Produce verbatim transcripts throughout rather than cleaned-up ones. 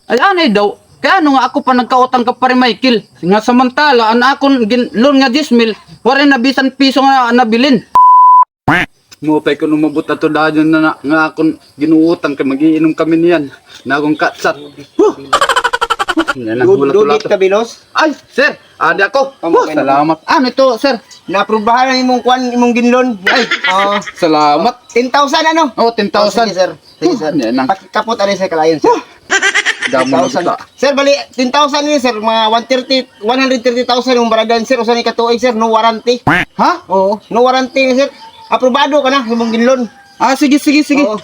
Ay, anay daw. Kay ano nga ako pa nagkautang kan Pare Michael? Nga samantala, an akon gin-loan nga diyes mil, waray na bisan piso nga nabilin. Maupay kon umabot ato dayon na, na nga akon ginuutang kay mag-iinom kami niyan. Nagong katsat. Huh! Yan ang hula-hula to. Dudit ka, Bilos? Ay, sir, adi ako. Huh, salamat. Ano ito, sir? Naaprubahan ang imong kuan, imong ginloan. Ay, salamat. Ten thousand, ano? Oh, ten thousand. Oh, sige, sir. Sige, sir. Huh, yan ang kapot, ari, sir, kalayon, sir. Damo na kita. Sir, bali, ten thousand ni, sir, mga one thirty, one hundred thirty thousand imong baradayan, sir, usa ni ka tuig, sir, no warranty. Ha? Oo, no warranty ni, sir. Aprobado ka na, imong ginloan. Ah, sige, sige, sige. Oo.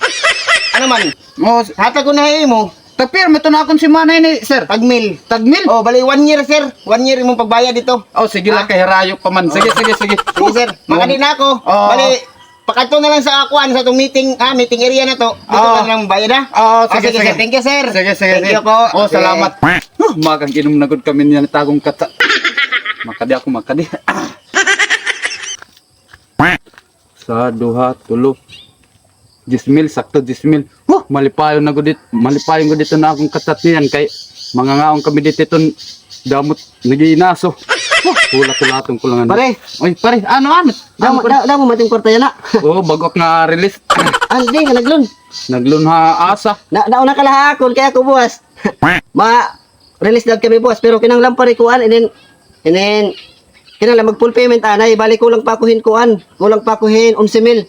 Ano man? Oh, hatag ko na imo. Tagpira man ito na akon semana ini, sir? Tagmil. Tagmil? Oh, bali, one year, sir. One year imong pagbayad dito. Oh, sige lang, kay harayo pa man. Sige, sige, sige. Sige, sir. Makadi na ako. Oo. Bali, pakadto na lang sa kuan, sa atong meeting, ah, meeting area na to. Dito ka na lang bayad, ha? Oo, sige, sige. Thank you, sir. Sige, sige, sige. Thank you po. Oh, salamat. Huh, makag-inom na gud kami niyan, tagong kata. Makadi ako, makadi. Sa duha, tulo. Diyes mil, sakto diyes mil. Huh, malipayon na gud it-, malipayon gud ito na akon katsat niyan kay mangangaon kami dito iton damot nag-iinaso. Huh, hula-hulaton ko lang ano. Pare. Oy, pare, ano, ano? Damo, damo man it im kwarta yana. Oo, bag-o ak nga release. Ano, di nga nag-loan? Nag-loan ha, asa? Na, nauna ka la ha akon, kay ako buwas. Ma, release daw kami, boss, pero kinahanglan pa rin kuan, inin, inin, kinahanglan mag full payment, anay, bali kulang pa ako hin kuan, kulang pa ako hin onse mil.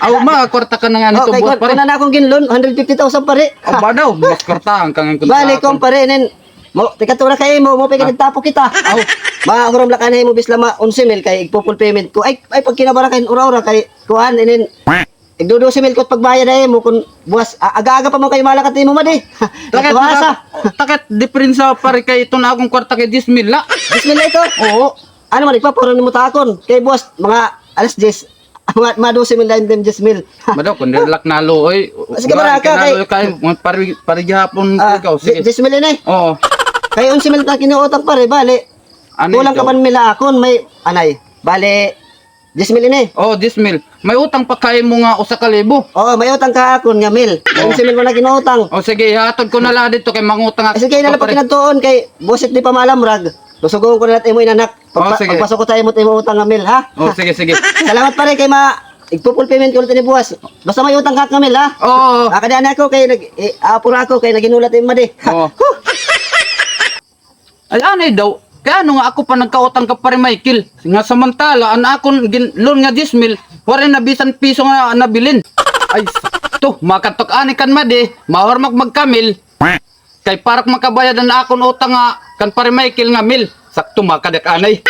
Aw, ma, kwarta ka na nga nito, boss, pare. Kay kuan na akon ginloan, hundred fifty thousand, pare. Aw, ba daw, mas kwarta ang kangan kun. Bali, kuan, pare, inin, mo, tikatura kay mo, mo, pagkatapok kita. Aw. Ma, huram la ka na mo, bisla ma, onse mil, kay igpo full payment ko. Ay, ay, pagkinabara kay ura-ura, kay kuan, inin, igdodose mil ko pagbayad ay mo kun buwas, a-, aga-aga pa man kay malakat nimo, madi. Takit mo, takit diperensa, pare, kay ito na akong kwarta kay diyes mil la. Diyes mil la ito? Oo. Ano man, igpapahuram nimo ta akon. Kay buwas, mga alas diyes, mga, mga dose mil la ito, diyes mil. Madaw, kun diri lak naluoy. Sige, baraka, kay, kay, pare, pare gihapon ikaw, sige. Diyes mil ini? Oo. Kay onse mil ta kinuutang, pare, bali. Kulang ka man mil ha akon, may, anay. Bali, Diyes mil ini? Oo, diyes mil. May utang pa kay mo nga usa ka libo. Oo, may utang ka akon nga mil. Oo. Onse mil man na ginutang. O sige, ihatod ko na la dito kay mangutang ako. Sige na la pagkinadtuon kay buwasit di pa maalamrag. Lusugon ko na la imo inanak. O, sige. Pagpasok ko sa imo, imo utang nga mil, ha? O, sige, sige. Salamat, pare, kay ma-, igpo-full payment ko na tini buwas. Basta may utang ka nga mil, ha? Oo, oo. Makadi anay ako kay nag-, eh, apura ako kay naghinulat imo, madi. Oo. Huh! Ay, anay daw. Kay ano nga ako pa nagkautang kan Pare Michael? Nga samantala, an akon gin-loan nga diyes mil, waray na bisan piso nga nabilin. Ay, sakto, makadto ak anay kan madi, mahuram ak magkamil. Kay para ak makabayad an akon utang nga kan Pare Michael nga mil. Sakto, makadi ak anay.